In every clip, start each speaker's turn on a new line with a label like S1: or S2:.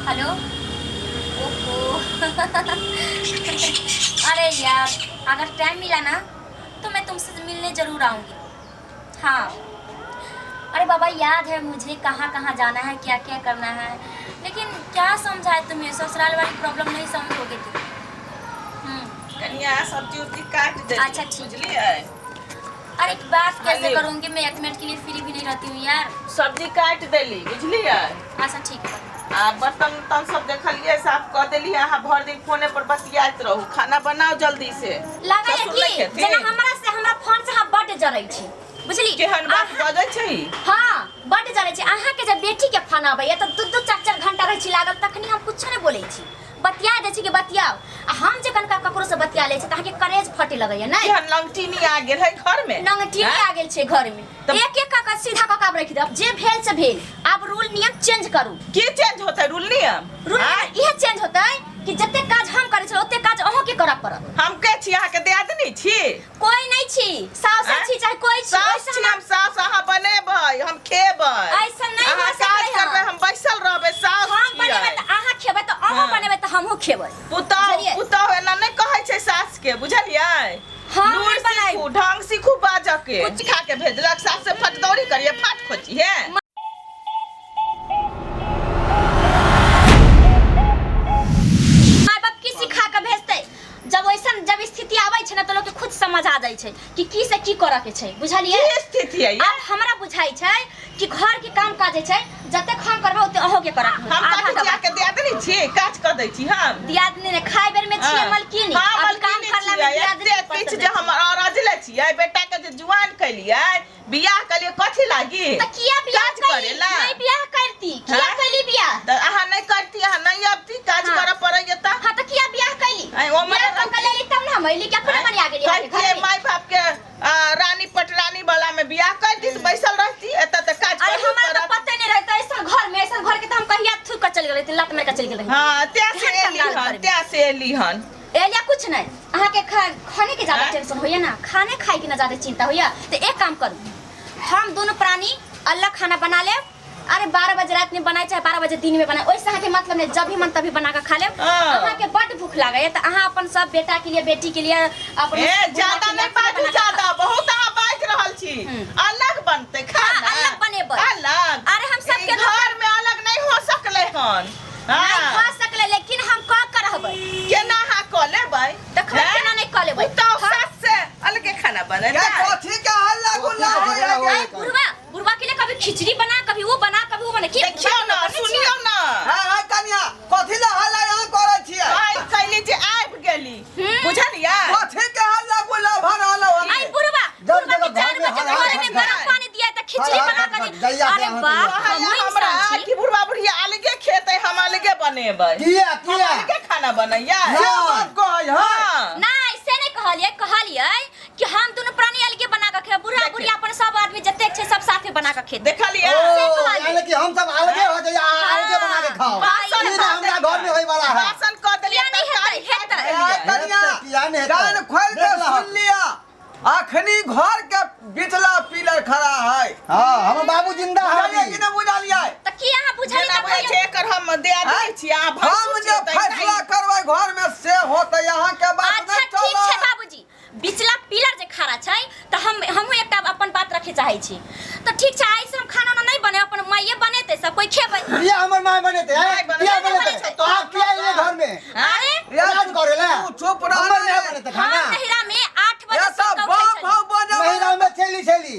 S1: Hello. ओहो, अरे यार, अगर टाइम मिला ना तो मैं तुमसे मिलने जरूर आऊँगी। हाँ, अरे बाबा, याद है मुझे कहाँ कहाँ जाना है, क्या क्या करना है, लेकिन क्या समझाए तुम्हें, ससुराल वाली प्रॉब्लम नहीं समझोगे तुम।
S2: कनिया, सब्जी उब्जी काट दे।
S1: अच्छा, ठीक।
S2: बुझलियै?
S1: अरे बात कैसे
S2: खाली।
S1: करूँगी मैं? 1 मिनट के लिए फ्री भी नहीं रहती हूँ यार।
S2: सब्जी काट देली, बुझलियै?
S1: अच्छा, ठीक है।
S2: आ बर्तन उर्तन सब देखलियै, साफ कऽ देलियै। अहाँ भरि दिन फोने पर बतियाइत रहू, खाना बनाउ जल्दी से।
S1: लगा
S2: ससुर
S1: कि
S2: नहि खेथिन?
S1: जेना हमरा से, हमरा फोन से अहाँ बड्ड जरै छी, बुझली?
S2: केहन बात बजै छै?
S1: हाँ, बड्ड जरै छी। अहाँके जब बेटी के फोन आबैया तऽ दू दू चारि चारि घंटा रहै छी लागल, तखनी हम कुछो नहि बोलै छी, बतिया दै छी कि बतियाओ। आ हम जे कनिका ककरो से बतिया लै छी तऽ अहाँके करेज फटे लगैया, नहि?
S2: केहन लंगटीनी आ गेल है घर में?
S1: नंगटीनी
S2: आँय?
S1: आ गेल छै घर में। एक एक कऽ सीधा कऽ के आब रखि देब। जे भेल से भेल, आब रूल नियम चेंज करू।
S2: की चेंज होतै रूल नियम?
S1: रूल
S2: आँय?
S1: इहे चेंज होतै कि जते काज हम करै छी ओते काज अहूँ के करऽ पड़त।
S2: हम के छी? अहाँके दियादनी छी?
S1: कोई नहीं छी, सास
S2: आँय?
S1: छी चाहे कोई छी।
S2: सास
S1: ओइसे
S2: छी हम, सास अहाँ बनेबै, हम खेबै।
S1: ऐसा नहीं
S2: अहाँ
S1: हो सकलै
S2: काज करबै,
S1: हन।
S2: हम बैसल रहबै, सास
S1: हम बनेबै
S2: छियै।
S1: तऽ अहाँ खेबै, तऽ अहूँ बनेबै तऽ हमहूँ खेबै।
S2: पुतहु
S1: बुझलियै?
S2: पुतहु एना नहि कहै छै सास के, बुझलियै?
S1: हम
S2: लूरि
S1: नहि बनायब।
S2: सीखू, ढंग सीखू बाजऽ के। कुछ खा के भेजलक, सास से फटदौड़ी करिए, फाट खोची है।
S1: माय बाप की सिखा के भेजतै? जब वैसन जब स्थिति आबै छै ने तऽ लोक के खुद समझ आ जाइ छै कि की से की करऽ के छै, बुझलियै?
S2: की स्थिति है?
S1: आब हमरा बुझाइ छै कि घर के काम काज जे छै, जतेक हम करबै ओते अहूँ के करऽ के होत।
S2: हम
S1: आधा
S2: कथी छी
S1: दबा।
S2: अहाँके दियादनी छी? काज कऽ दै छी हम।
S1: दियादनी ने खाय बेर में छियै मलकिनी।
S2: हाँ,
S1: अब काम
S2: मलकिनी
S1: करला में
S2: छियै।
S1: दियादनी
S2: एते
S1: पसंद
S2: किछु जे
S1: नहि।
S2: हम अरजले छियै, बेटा के जे जुआन केलियै, बियाह केलियै, कथी लागी?
S1: तऽ किया बियाह
S2: काज
S1: कैली?
S2: करेला?
S1: नहीं बियाह करती, किया
S2: हाँ?
S1: कैली बियाह?
S2: तऽ अहाँ नहि करती, अहाँ नहि अबती, काज करऽ पड़ैया तऽ।
S1: हाँ, तऽ किया बियाह कैली?
S2: आँय, ओमरे
S1: बियाह कऽ के लेली तब ने हम अइली कि अपने मने आ गेली अहाँके
S2: कहितियै
S1: घरमे?
S2: माय बाप के रानी पटरानी वाला में बियाह कर दी तऽ बैसल रहती, एतऽ तऽ काज
S1: अरे
S2: करही
S1: हमरा तऽ
S2: पड़त।
S1: पते नहीं रहता ऐसा घर में, ऐसा घर के तऽ हम कहिया थूक के चल गेल, लत मार के चल गेल रही।
S2: हाँ, त्यां से
S1: केहन
S2: एली
S1: कंगाल
S2: हन,
S1: घरमे।
S2: त्यां से एली हन।
S1: एलिया कुछ नहीं, अहाँ के खाने के ज्यादा
S2: आँय?
S1: टेंशन होइया ना, खाने खाए के ना ज्यादा चिंता होइया, तो एक काम करू, हम दोनों प्राणी अलग खाना बना लेब। अरे 12 बजे रात में बनाए चाहे 12 बजे दिन में बनाए, ओइसे अहाँ के मतलब नहीं, जब भी मन तभी बना के खा लेब। अहाँ के बड भूख लागैया तऽ अहाँ अपन सब बेटा के लिए, बेटी के लिए, अपन
S2: ए
S1: बुढ़ा
S2: ज्यादा
S1: के लिए
S2: नहीं बाजू,
S1: बना के
S2: ज्यादा बहुत अहाँ बाजि रहल छी। अलग बनतै खाना?
S1: हाँ, अलग बनेबै।
S2: अलग?
S1: अरे हम सबके
S2: ई घर में अलग नहीं हो सकले हन।
S1: नहीं
S2: हाँ।
S1: खा सकले, लेकिन हम कऽ के रहबै।
S2: केना अहाँ कऽ लेबै?
S1: देखबै
S2: हैं?
S1: केना नहीं कऽ लेबै।
S2: पुतहु सास से अलगे खाना बनेतै?
S3: क्या कथी के हल्ला गुल्ला
S4: कथी के
S3: होय है?
S4: झगड़ा होय है?
S1: बुढ़वा, बुढ़वा के लिए कभी खिचड़ी बना, कभी वो बना, कभी वो बना, की
S2: देखियौ ना, सुनियौ ना।
S3: हाँ हाँ कनिया, कथी ला हल्ला यहाँ करै छियै?
S2: आइ कैली जे आबि गेली, बुझलियै?
S3: कथी के हल्ला गुल्ला भऽ रहल है?
S1: आई बुढ़वा,
S4: जब
S1: बुढ़वा
S4: देखो
S1: के 4
S4: घर में
S1: बजे
S4: हल्ला
S1: घर में
S4: खटखट।
S1: गरम पानी दिया त खिचड़ी
S4: हल्ला
S1: बना
S4: खटखट,
S1: कर
S4: दैया के
S1: अरे
S4: अहाँ
S1: बाप,
S4: के
S1: हमहूँ
S2: हमरा
S1: इंसान छी।
S2: कि बुढ़वा बुढ़िया अलगे खेतै, हम अलगे बनेबै?
S4: किया
S2: हम
S4: किया?
S2: अलगे खाना बनैया?
S3: से बात कहै है?
S2: हाँ।
S1: नहीं, से नहीं कहलियै, कहलियै कि हम दोनों प्राणी अलगे बना के खेबै, बूढ़ा
S2: देखिए।
S1: बुढ़िया अपन सब आदमी जतेक छै सब साथे बना के खेतै।
S2: देखलियै?
S4: ओ,
S1: से कहलियै।
S4: यानी कि हम सब अलगे हो जाइए, अहाँ अलगे बना के खाओ।
S2: बासन
S4: ई ना हमरा घर में होय वाला है।
S2: बासन कऽ देलियै,
S1: किया नहीं
S2: तरकारी
S1: हेतै?
S2: काटि
S1: हेतै।
S2: देलियै।
S3: ए, कनिया,
S4: हेतै, किया नहि हेतै?
S3: कान खोल के
S4: देख लहक।
S3: सुन लिया, अखनी घर के बिचला पिलर खड़ा है।
S4: हाँ, हमर बाबू जिंदा है
S3: बुझलियै
S4: अभी।
S3: कि नहि बुझलियै?
S1: तऽ की अहाँ बुझलियै?
S2: जेना
S1: तऽ
S2: बुझै छै
S1: कहियौ।
S2: एकर हम दियादनी
S3: आँय?
S2: छी, अहाँ
S3: हम
S2: भैंसुर
S3: जे
S2: छियै, तऽ
S3: फैसला करबै घर में से होतै, अहाँ के बात
S1: अच्छा
S3: नहि
S1: ठीक छै।
S3: चलत।
S1: बाबूजी, बिचला पिलर जे खड़ा छै तऽ हम हमहूँ एकटा अपन बात रखे चाहै छी। तऽ ठीक छै, आइ से हम खाना उना नहि बनेब, अपन माइए बनेतै, सब कोइ खेबै।
S4: किया हमर माय बनेतै?
S2: माय
S4: हैं?
S2: बनेतै।
S4: किया
S1: बनेतै।
S4: बनेतै? अहाँ किया एलियै घर में
S1: अरे
S4: राज करे ला?
S3: तू चुप रह।
S4: हमर माय बनेतै
S1: हम
S4: खाना?
S1: नहिरा में 8 बजे
S3: ए
S1: सुति
S3: तऽ
S1: कऽ उठै
S3: बाप
S1: छलियै।
S3: हौ बजै।
S4: नहिरा में छेली छेली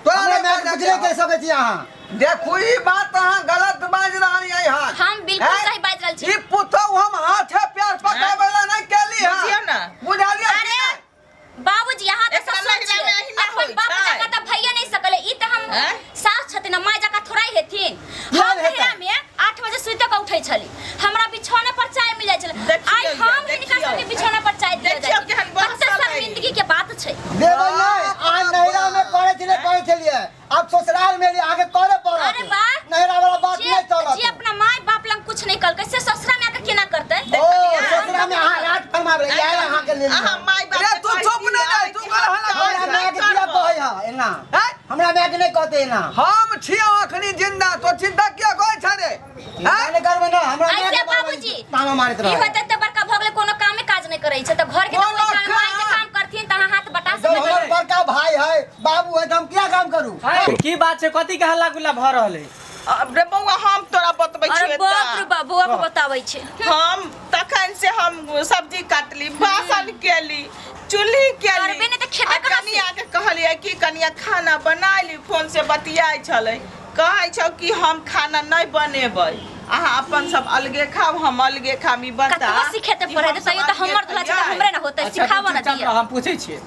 S3: तोरा
S4: हमरा
S3: नहि
S4: माय के
S3: बजै
S4: कुछ नहि
S3: के
S4: कहि सकै छी अहाँ।
S3: देखू, ई बात अहाँ गलत बाजि रहलियै हन।
S1: हम बिल्कुल
S3: हैं?
S1: सही बाजि रहल छी।
S3: ई पुतहु हम हाथे पैर पकड़बै ला नहि केली हन।
S2: बुझियौ ने।
S3: बुझलियै कि
S1: अरे
S3: नहि?
S1: बाबूजी, अहाँ तऽ
S2: एकरा
S1: ससुर
S2: नहिरा
S1: छियै,
S2: में अहिना
S1: अपन
S2: होइ
S1: बाप
S2: छै।
S1: जकाँ तऽ भइए नहि सकलै। ई तऽ हम
S2: आँय?
S1: सास छथिन, माय जकाँ थोड़ा ही हेथिन।
S4: किया
S1: हम
S4: नहि हेतै?
S1: नहिरा में 8 बजे सुति कऽ उठै छली, हमरा बिछौना पर चाय मिल जाइ छलै।
S2: देखियौ
S1: आइ
S2: यै,
S1: हम हिनका
S2: देखियौ।
S1: सबके बिछौना पर चाय दिअ
S2: देखियौ
S1: जाइ छी।
S2: केहन
S1: कते
S2: बहसल है।
S1: शर्मिंदगी के बात छै।
S4: देबै नहि। अहाँ नहिरा में करै छलियै, करै छलियै, आब ससुराल में एलियै, अहाँके करे पड़त।
S1: अरे वाह।
S4: नहिरा वाला बात
S1: जे
S4: नहि चलत।
S1: जे अपना माय बाप लग कुछ नहीं कलकै से ससुरा में आके केना करतै?
S4: ओ ससुरा में अहाँ राज फरमाबै आयल अहाँके लेल।
S2: अहाँ माय बाप
S3: रे,
S2: के
S3: तू
S2: कहै
S3: चुप नहि
S2: छियै
S3: रह, तू
S2: कि
S3: कर
S2: हम
S3: हल्ला।
S4: हमरा
S2: काज
S4: माय
S2: नहि
S4: के किया
S2: करब।
S4: कहै है एना?
S3: हैं?
S4: हमरा माय के नहि कहते एना।
S3: हम छियौ अखनी जिंदा, तो चिंता किया करै छ रे?
S4: नहि करबै ना हमरा माय
S1: ऐसे
S4: के बारे में
S1: बाबूजी
S4: ताना मारैत
S1: ई
S4: रहे
S1: होते त बड़का भऽ गेलै कोनो कामे काज नहि करै छै तऽ घर के तऽ
S3: कोनो
S1: कोइ काम माय जे
S3: काम।
S1: काम करथिन तऽ अहाँ हाथ बटा
S4: जब
S1: सकैत
S4: हमर बड़का भाई है बाबू है तऽ हम किया काम करू
S5: है, की बात छै कथी के हल्ला गुल्ला भऽ रहल है
S2: अब रे बौआ हम तोरा बतबै
S1: अरे
S2: छियौ
S1: बाप रे बाप बौआ के बताबै छै
S2: हम तखन से हम सब्जी काटली बासन केली चूल्ही केली
S1: करबे नहि तऽ खेबै
S2: आ
S1: कहाँ से?
S2: कनिया के कहलियै कि कनिया खाना बना ली फोन से बतियाइ छलै कहै छौ कि हम खाना नहि बनेबै अहाँ अपन सब अलगे खाब हम अलगे खाब ई बता
S1: कतबो सिखेतै
S2: कि
S1: पढ़ेतै
S2: हमसब
S1: तैयो तऽ
S2: अलगे
S1: हमर दुल्हा छै तऽ
S2: खइयै।
S1: हमरे ने होतै
S5: अच्छा,
S1: सिखाबऽ ने
S5: चुपचाप
S1: दिअ
S5: रह, हम पूछै छियै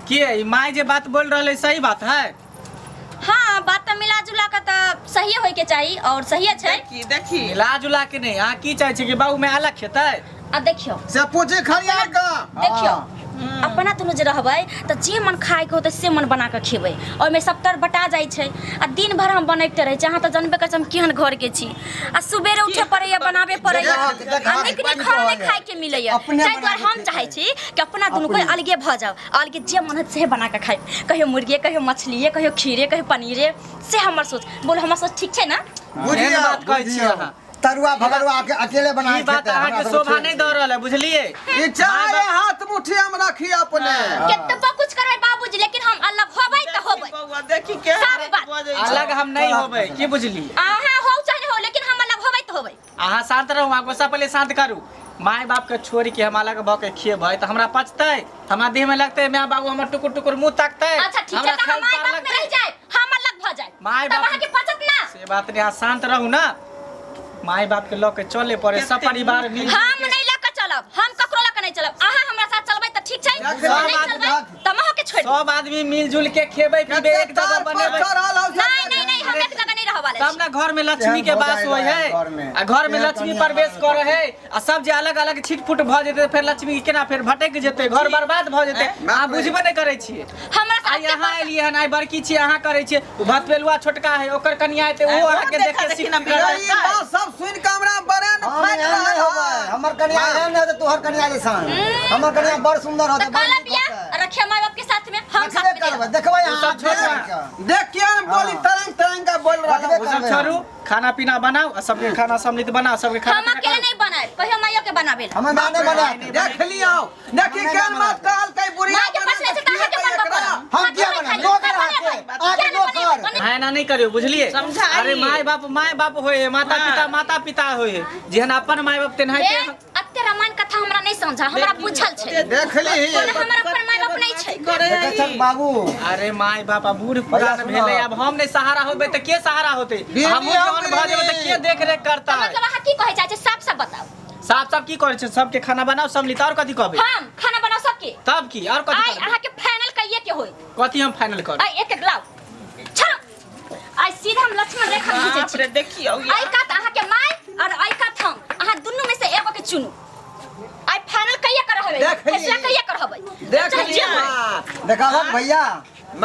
S5: के ई माय जे बात बोल रहल है सही बात है
S1: हाँ बात तऽ मिला जुला के तऽ सहिए होय के चाही और सहिए छै
S2: देखी देखी
S5: मिला जुला के नहीं अहाँ की चाहै छियै कि बाबू में अलग खेतै
S1: आ देखियौ
S3: से पूछे खरियार का
S1: देखियौ अपना दुनू जे रहबै तऽ जे मन खायके होतै से मन बना कऽ खेबै ओहिमे सब तर बटा जाइ छै आ दिन भरि हम बनबिते रहै छी अहाँ तऽ जानबे करै छी हम केहन घरके छी आ सुबेरे उठे पड़ैया बनाबे पड़ैया आ नीक नीक खाना नहि खायके मिलैया
S4: अपने
S1: ताहि दुआरे हम
S4: बनाके
S1: चाहै छी कि अपना दुनू कोइ अलगे भऽ जाउ अलगे जे मन होत से बना कऽ खाइ कहियो मुर्गे कहियो मछलिए कहियो खीरे कहियो पनीरे से हमर सोच बोलो हमर सोच ठीक छै ने
S5: एहन
S3: बुझियौ
S5: बात कहै छी अहाँ
S4: तरुआ भगरुआ के अकेले बना
S5: ई बात अहाँके शोभा नहीं दऽ रहल है बुझलियै
S3: ई चाहे हाथ मुट्ठी हम रखी अपने
S1: केतबो कुछ करबै बाबूजी लेकिन हम अलग होबै तऽ होबै
S2: बौआ देखी के
S1: सब बात।
S5: अलग हम नहीं होबै की बुझलियै
S1: अहाँ हो चाहे नहीं हो लेकिन हम अलग होबै तऽ होबै
S5: अहाँ शांत रहू अहाँ गुस्सा पहिले शांत करू माय बाप के छोड़ के हम अलग भऽ के खेबै तऽ हमरा पचतै हमरा देह में लगतै माय बाबू हमर टुकुर टुकुर मुंह ताकतै
S1: अच्छा ठीक छै
S5: हमरा
S1: तऽ हम
S5: खायल
S1: माय
S5: पार
S1: बाप में
S5: लगतै
S1: रहि जाए हम अलग भऽ जाए
S5: माय
S1: तब
S5: बाप-
S1: अहाँके पचत ना
S5: से बात नहीं अहाँ शांत रहू ना माय बाप के लऽ के चले पड़े सब परिवार मिल
S1: हम नहीं लऽ के चलब हम ककरो लऽ के नहीं चलब अहाँ हमरा साथ चलबै तऽ ठीक छै
S3: सब
S1: नहीं चलबै तऽ हम अहाँके छोड़ि देब।
S5: सब आदमी मिलजुल के खेबै पीबै एक जगह
S3: तार पर
S5: बनेबै
S3: चढ़ल हौ
S1: नहीं नहीं नहीं हम एक जगह नहीं रहऽ वाला
S5: तब
S1: छी
S5: ना घर में लक्ष्मी के
S4: तेहन
S5: वास
S4: भऽ
S5: होइ
S4: जाइ
S5: है
S4: घर में।
S5: आ घर में
S4: तेहन
S5: लक्ष्मी
S4: कनिया
S5: प्रवेश
S4: बनल
S5: करे है आ सब जे अलग अलग छिटफुट भऽ जेतै फेर लक्ष्मी के केना फेर भटक जेतै घर बर्बाद भऽ जेतै अहाँ बुझबे नहि करै छियै
S1: हमरा साथ
S5: आइ अहाँ एलियै हन आइ बड़की छियै अहाँ करै छियै ओ भतबेलुआ छोटका है ओकर कनिया एतै ओहो अहाँके देख के सीख
S2: ना
S3: ई बात सब सुन के हमरा बड़े न
S4: हम
S3: फाटि
S4: एहन
S3: रहल
S4: नहि होबै
S3: है।
S4: हमर कनिया एहन नहि होतै तोहर कनिया जैसन हमर कनिया बड़ सुंदर होतै
S1: तऽ
S4: बड़
S1: कहला
S4: नीक
S1: बियाह
S4: होतै।
S1: रखिए माय बाप के साथ में हम साथ
S4: रखबे
S1: में नहीं
S4: करबै
S1: रहब।
S4: देखबै अहाँ
S5: सब छोड़
S4: के।
S3: देख के बोली
S4: हाँ।
S3: तरंग तरंग का बोल रहल
S4: रखबे
S3: है।
S5: ओ सब
S4: करबै
S5: छोड़ू
S4: हम।
S5: खाना पीना बनाओ आ सबके खाना सम्मिलित बनाओ सबके खाना
S1: हम
S5: पीना
S1: अकेले
S5: करू।
S1: नहीं बनाए कहियो माइयो के बनाबे ला
S4: हमर माय नहि बनायत
S3: देख लियौ देखी
S4: हम नहि
S3: केहन बात
S4: बनाबै।
S3: कहल कै बुढ़िया
S1: माय के पास रहै छै तऽ अहाँके बनबऽ पड़त
S4: हम किया बनाब? नौकर अहाँके, अहाँके नौकर।
S5: हाँ, एना नहीं करियो बुझलिए
S2: समझाइए।
S5: अरे माय बाप होए है माता पिता माता पिता होए है जेहन अपन माय बाप तेनाहिते
S1: ए, अते रामायण कथा हमरा नहीं समझा हमरा बुझल छै
S3: देख ली
S1: कोनो हमर अपन माय बाप नहीं छै
S4: देखै छक बाबू
S5: अरे माय बाप अब बूढ़ पुरान
S4: सुनो।
S5: भेलै अब हम नहीं सहारा होबै तऽ के सहारा होतै
S3: बीड़ी
S5: हमहूँ
S3: हम
S5: जवान भऽ जेबै तऽ के
S3: बीड़ी।
S5: देख रेख करता
S1: तऽ मतलब अहाँ की कहै चाहै छी साफ साफ बताउ
S5: साफ साफ की करै छै सबके खाना बनाओ सम्मिलित और कथी कहबै
S1: हम खाना बनाओ सबके
S5: तब की और कथी
S1: आइ
S5: करबै
S1: अहाँके फाइनल कहिए के होई
S5: कथी हम फाइनल करब
S1: आइ एक एक लाउ छोड़ो आइ सीधा हम लक्ष्मण रेखा खींचै
S2: बाप
S1: छी
S2: रे देखियौ
S1: आइ कात अहाँके माय और आइ कात हम अहाँ दुनू में से एगो के चुनू आइ फाइनल कहिया कर रहबै
S3: देख ली।
S1: फैसला कहिया कर रहबै
S3: देख
S1: चाहे
S3: ली
S1: जे होय।
S3: बात।
S4: देखाबक भैया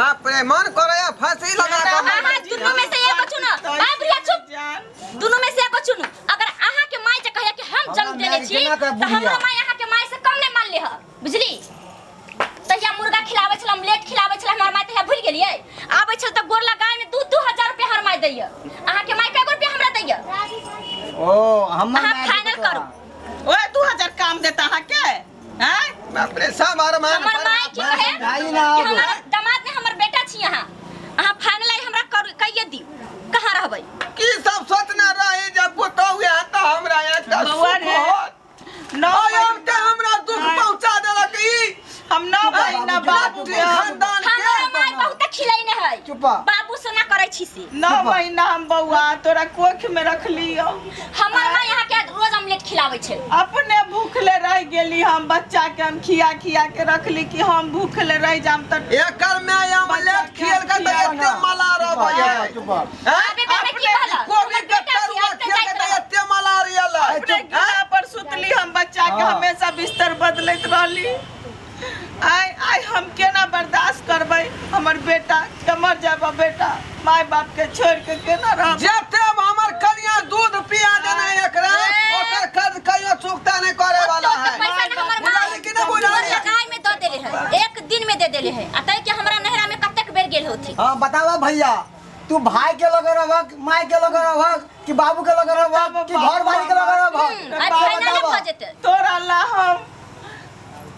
S3: बाप रे मन करे फांसी लगा के
S1: अहाँ दुनू में से एगो चुनू आइ बुढ़िया चुप दुनू में से एगो चुनू अगर अहाँ के माय जे कहिया कि हम जन्म
S4: हमरा
S1: देने
S4: माय
S1: छी
S4: केना कहब
S1: तऽ
S4: बुढ़िया?
S1: हमरो माय अहाँ के माय से कम नहीं मान ले ह बुझली तहिया मुर्गा खिलाबै छल ऑमलेट खिलाबै छल हमर माय तहिया भूलि गेलियै आबै छल तऽ गोर लगाय में 2 2000 रुपया हमर माय दैया अहाँ के माय कए गो रुपया हमरा दैया
S4: ओ हमर
S1: अहाँ
S4: माय
S1: फाइनल करू
S2: ओए 2000 काम देता अहाँके हैं
S3: बाप रे सब अरमान
S1: हमर माय की कहे
S4: भाई ना
S1: कि
S4: आबो।
S1: हमर दामाद ने हमर बेटा छी अहाँ अहाँ फाइनल आइ हमरा करू कहिए दियौ कहाँ रहबै
S3: की सब सोचने रही जब पुतहु यहाँ तऽ हमरा एकटा
S2: बौआ
S3: सुख
S2: रे।
S3: होत
S2: नौ
S3: आइ हम
S2: महीना
S3: तऽ हमरा दुख पहुँचा देलक ई
S2: हम 9 महीना बाबू के
S3: खानदान के
S1: हमर माय बहुत खिलैने है
S4: चुप।
S1: बाबू से ना करै छी से
S2: 9 महीना हम बौआ तोरा कोख में रखलियौ
S1: हमर माय अहाँ के रोज ऑमलेट खिलाबै छै
S2: अपने भूखले रह गेली हम बच्चा के हम खिया खिया के रखली कि हम भूखले रह जाम तऽ
S3: एकर में ऑमलेट खियल के तऽ एते मला रहबै
S4: चुप
S1: अबे बेबे की कहलक
S3: कोबी
S1: हमर
S3: के
S1: बेटा छी,
S3: तरुआ
S1: आइ तऽ
S3: खियल के
S1: जाइत
S3: तऽ
S1: रहब।
S3: एते मला रियल
S2: अपने गिला पर सुतली हम बच्चा के
S4: हाँ।
S2: हमेशा बिस्तर बदलैत रहली आइ आइ हम केना बर्दाश्त करबै हमर बेटा के मर जाब बेटा माय बाप के छोड़ के केना रहब
S3: जते हमर कनिया दूध पिया देने एकरा
S1: ए।
S3: ओकर कर्ज कहियो चुकता नहीं करे वाला
S1: ओते
S3: है
S1: पैसा ने हमर
S3: बुझाली
S1: माय
S3: कि ना बुझाली?
S1: लगाय में दऽ देले है एक दिन में दे देले है आ तै के हमरा नहरा में कतेक बेर गेल होथी
S4: हाँ बतावा भैया तू भाई के लगे रहबक, माय के लगे रहबक, कि बाबू के लगे रहबक, कि घर वाली के लगे रहबक?
S1: आज फाइनल भऽ जेतै।
S2: तोरा ला हम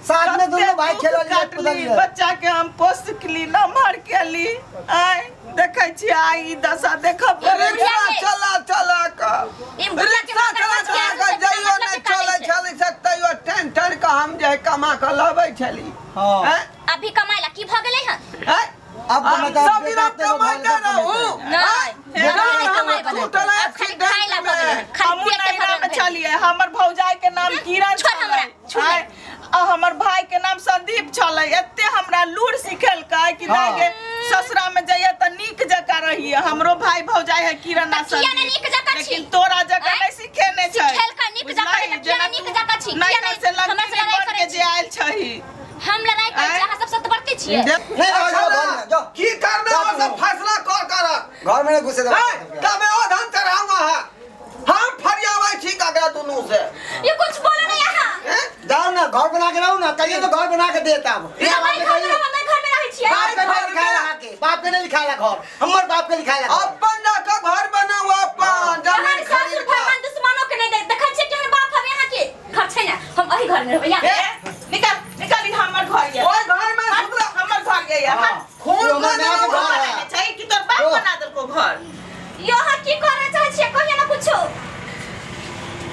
S4: साथ में दुनू भाई
S2: कते
S4: खेलल
S2: दुख काटली, बच्चा के हम पोसली, नमहर केली। आय देखै छी आइ ई दशा देखऽ पड़ै।
S3: रिक्शा चला चला कऽ,
S1: ई बुढ़िया के
S3: रिक्शा
S1: मकर
S3: चला
S1: बच
S3: चला
S1: गया,
S3: कऽ जइयो
S1: मतलब
S3: नहि
S1: के काटै
S3: चलै
S1: छै।
S3: छलै से, तैयो टन टन कऽ हम जे है कमा कऽ लबै छली।
S4: हाँ।
S3: हैं?
S1: अभी कमाय ला की भऽ गेलै हन?
S3: हैं?
S4: अब
S3: हम
S4: मतलब
S3: सब दिन हम
S4: बेटा तेरे
S3: कमाइते
S4: भाई का
S3: रहू।
S1: नहि,
S3: हैं?
S1: अभी नहि कमाय बला।
S3: टूटल
S1: अब खाली खाय ला भऽ गेलै हन। खाली
S2: हमहूँ
S1: पेटे
S2: नैहरा
S1: भरल
S2: में
S1: भेल।
S2: छलियै। हमर भौजाई के नाम किरण
S1: छोड़ हमरा,
S2: छलै।
S1: छोड़।
S2: आय, आ हमर भाई के नाम संदीप छलै। एते हमरा लूर सिखेलकै कि
S4: हाँ।
S2: दाइ गे, ससुरा में जइए तऽ नीक जकाँ रहिए। हमरो भाई भौजाई है किरण आ
S1: तऽ किया नहि
S2: संदीप,
S1: नीक जकाँ छी?
S2: लेकिन तोरा जकाँ
S1: आँय?
S2: नहि सिखेने छै।
S1: सिखेलकै नीक जकाँ,
S2: बुझलही?
S1: तऽ किया
S2: जेना
S1: नहि नीक
S2: तू
S1: जकाँ छी? किया
S2: नैहर
S1: नहि
S2: से
S1: हमरा से
S2: लड़की
S1: लड़ाई
S2: बन
S1: करै
S2: के
S1: छी?
S2: जे आयल छही।
S1: हम लड़ाई करै छी,
S2: आँय?
S1: अहाँ सब सतबरती छियै।
S4: नहीं, नहीं, जाओ घर में, जाओ।
S3: की करना
S4: जाओ
S3: हो
S4: तू।
S3: सब फैसला कर करत।
S4: घर में नहीं घुसे देबै।
S3: हैं? तबे ओ धन चढ़ाऊंगा है। हम फरियाबै छी ककरा दुनू से।
S1: ये कुछ बोलो नहीं अहाँ।
S3: हैं?
S4: जाओ ना, घर बना के रहो ना, कहिए तो घर बना के देता अब।
S1: ये
S4: बाप
S1: भाई
S4: के
S1: घर में
S4: कहिए।
S1: रहो, मैं घर में रहै छियै।
S4: बाप के नहीं लिखाएला आके, बाप के नहीं लिखाएला घर, हमर बाप के लिखाएला घर।
S3: अपन जाके घर बनाऊ, अपन
S1: अहाँ
S3: जमीन
S1: ससुर
S3: खरीद कऽ।
S1: भगवान दुश्मनों के नहीं दे। देखै छियै केहन बाप हवे अहाँ के। घर छै ने, हम एही घर में रहबै। या।
S2: ए, निकाल निकाल, ई हमर घर ये।
S3: ओहि घर में सुतला
S2: हमर घर ये,
S4: हाँ।
S3: खून
S4: ई हमर
S3: कऽ
S4: माय के
S3: देलहुँ।
S4: घर है।
S2: बनाने छै कि तोर बाप
S4: ओ।
S2: बना देलको घर?
S1: यो अहाँ की करऽ चाहै छियै? कहियो ना कुछो।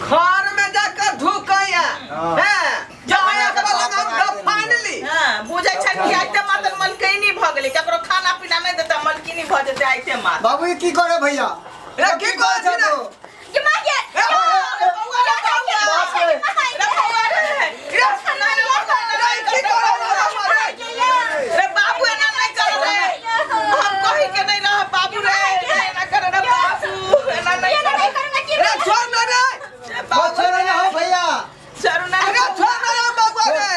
S3: घर में जाकर ढुकैया।
S4: हाँ।
S3: हैं? जहाँ
S4: बाप
S3: एक पलंग हम
S4: बना
S3: दफान ली।
S2: हाँ, बुझै छै कि आइते मात्र मलकिनी भऽ गेलै, ककरो खाना पीना नहि देतै, मलकिनी भऽ जेतै आइते मात्र।
S4: बाबू, ई की करे भैया?
S3: ए, की कहै छी रे?
S1: ये माँ ये।
S3: ए,
S2: रे बौआ रे, बौआ।
S4: बाप रे।
S2: रे बौआ रे।
S3: रे, रे, की करै रे?
S2: रे बाबू, एना नहि कर रे, हम कही के नहि रह बाबू रे, एना कर रे बाबू, एना नहि
S1: ये
S2: कर।
S1: नहीं करू ना की।
S3: रे, छोड़ ना रे।
S2: रे बाबू
S4: बच्चे
S2: रे,
S4: नहीं हो भैया।
S2: छोड़ू ना
S3: अरे छोड़ ना रे बौआ रे।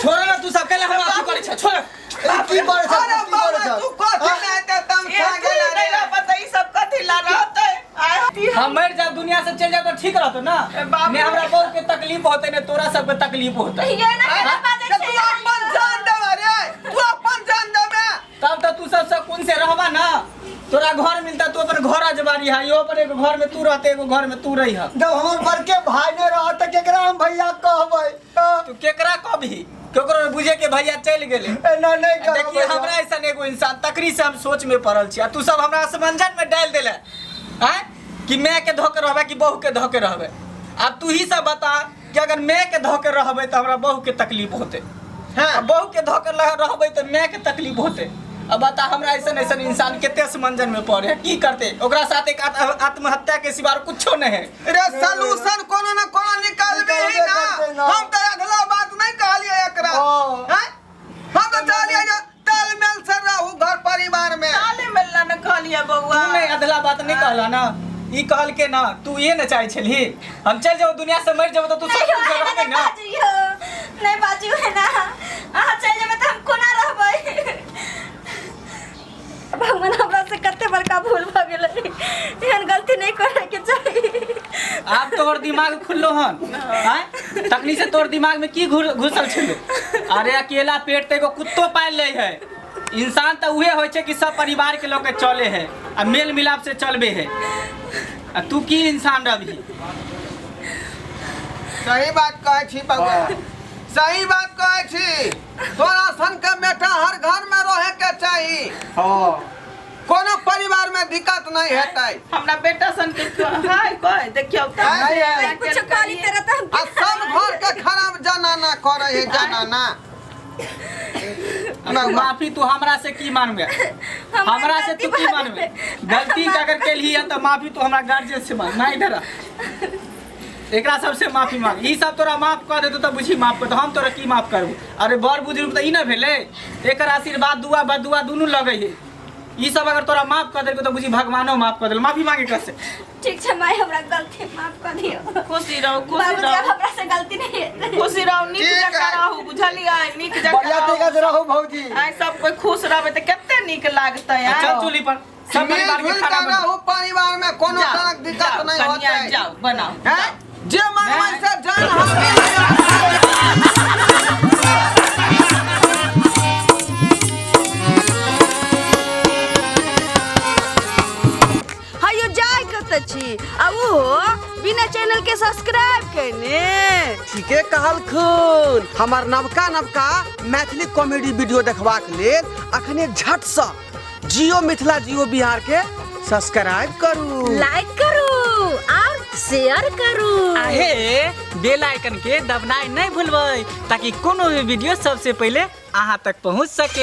S5: छोड़ ना तू सब केला हम अथी करै छ, छोड़।
S4: ई की करे छ?
S3: अरे
S4: की करे
S3: बौआ,
S4: छ?
S3: तू कथी नहि ते तम
S2: ए,
S3: खा
S2: तू
S3: गेला
S2: नहि
S3: रे।
S2: रहबह तऽ ई सब कथी ला रहतै? आय,
S5: हम मर जाब, दुनिया से चल जाब तऽ ठीक रहतो ना।
S2: ए बाबू।
S5: ने हमरा बहू के तकलीफ होते, ने तोरा सबके तकलीफ होते।
S1: ये ना केना बाजै
S3: तऽ तू
S1: छै।
S3: अपन जान देबे रे, तू अपन जान देबे।
S5: तब तऽ तू सब सुकून से रहबा ना, तोरा घर मिलता, तू अपन घर अजबारी है, यो अपन एगो घर में तू रहते, एगो घर में तू रही है।
S4: जब हमर बड़के भाई नहीं रहत तऽ केकरा हम भैया कहबै? हाँ,
S5: तू केकरा कभी केकरो बुझे के भैया चलि गेले।
S4: एना नहीं करो
S5: देखिए
S4: भैया।
S5: हमरा ऐसा एगो इंसान तकरी से हम सोच में पड़ल छी, आ तू सब हमरा असमंजन में डाल देले हैं कि मैं के धोके रहबे कि बहू के धोके रहबे। आब तू ही सब बता कि अगर मैं के धोके रहबे तऽ हमरा बहू के तकलीफ होते।
S3: हाँ।
S5: आ बहू के धोके रहबे तऽ मैं के तकलीफ होते। अब बता हमरा ऐसा ऐसा इंसान कते असमंजन में पड़े है, की करते ओकरा साथ? एक आत्महत्या के सिवा और कुछो नहीं है।
S3: रे, सॉल्यूशन कोनो न कोनो निकालबे ही
S4: निकालबे
S3: ना।
S4: करतै ना।
S3: हम तऽ अगला बात नहीं कहलियै एकरा।
S4: हाँ।
S3: हैं? हम तऽ चाहलियै जे तालमेल से रहू घर परिवार में।
S2: ताले मिलना न कहलियै बौआ।
S5: तू नहीं अधला बात नहीं कहला ना, ई कहल के ना तू ये ना चाहे छलही हम चल जाओ दुनिया से, मर जाओ तो तू
S1: नहीं
S5: सब कुछ
S1: हो,
S5: रहबे
S1: नहीं
S5: ना।
S1: बाजू हो, नहीं बाजू है ना। अहाँ चलि जेबै तऽ हम कोना रहबै? भगवान, हमरा से कते बड़का भूल भऽ गेलै, एहन गलती नहीं करे के चाही।
S5: आब तोहर दिमाग खुललो हन? आँय, तखनी से तोहर दिमाग में की घुसल छलो? अरे अकेला पेट तऽ एगो कुत्तो पालि लै है, इंसान तऽ उहे होइ छै कि सब परिवार के लऽ के चले है आ मेल मिलाप से चलबे है, आ तू की इंसान रहबही?
S3: सही बात कहै छी बौआ, सही बात कहै छी। तोरा सन के बेटा हर घर में रहे के चाही।
S4: हाँ।
S3: कोनो परिवार में दिक्कत नहीं हेतै।
S2: हमरा बेटा सन के हाय कह देखियौ तऽ।
S4: नहीं है।
S1: कुछ कहली तेरा तऽ हम
S3: आ सब घर के खराब जनाना करे है जनाना।
S5: अब तू माफी तू हमरा से की मांगबे? हमरा से तू की मांगबे? गलती अगर केलही है तऽ माफी तू हमरा गार्जियन से मांग ना, इधर आ। एकरा सबसे माफी मांग। ई सब तोरा माफ कऽ देतौ तऽ बुझी माफ कऽ देतौ, हम तोरा की माफ करबू? अरे बड़ बुजुर्ग तऽ ई ने भेलै, एकर आशीर्वाद दुआ बदुआ दुनू लगै है। ई सब अगर तोरा माफ कऽ देलकौ तऽ बुझी भगवानो माफ कऽ देल। माफी मांगे कसे?
S1: ठीक छै माय, हमरा गलती माफ कऽ दियौ।
S2: खुशी रहू, खुशी
S1: बाबूजी, आब
S2: रहू।
S1: हमरा से गलती नहीं हेतै।
S2: खुशी रहू, नीक
S3: ठीक
S2: जकाँ
S3: है।
S2: रहू, बुझलियै? नीक जकाँ
S4: बढ़िया तरीका
S2: रहू।
S4: से रहू भौजी।
S2: आइ सब कोइ खुश रहबै तऽ कते नीक लागतै। आइ
S5: चल चूल्ही पर सब परिवार के
S3: मिलजुल
S5: खाना
S3: के
S5: बना।
S3: रहू परिवार में, कोनो
S2: जाओ,
S3: तरह के दिक्कत
S2: जाओ,
S3: नहीं
S2: कनिया,
S3: होतै।
S2: जाओ बनाओ।
S3: हैं? जे मांगबै से जान हम।
S6: हो बिना चैनल के सब्सक्राइब केने।
S3: ठीके कहलखुन। हमर नवका नवका मैथिली कॉमेडी वीडियो देखबाक लेल अखने झटसँ जियो मिथिला जियो बिहार के सब्सक्राइब करू,
S1: लाइक करू और शेयर करू।
S5: आहे बेल आइकन के दबनाइ नहीं भूलबै ताकि कोनो भी वीडियो सबसे पहले अहाँ तक पहुँच सके।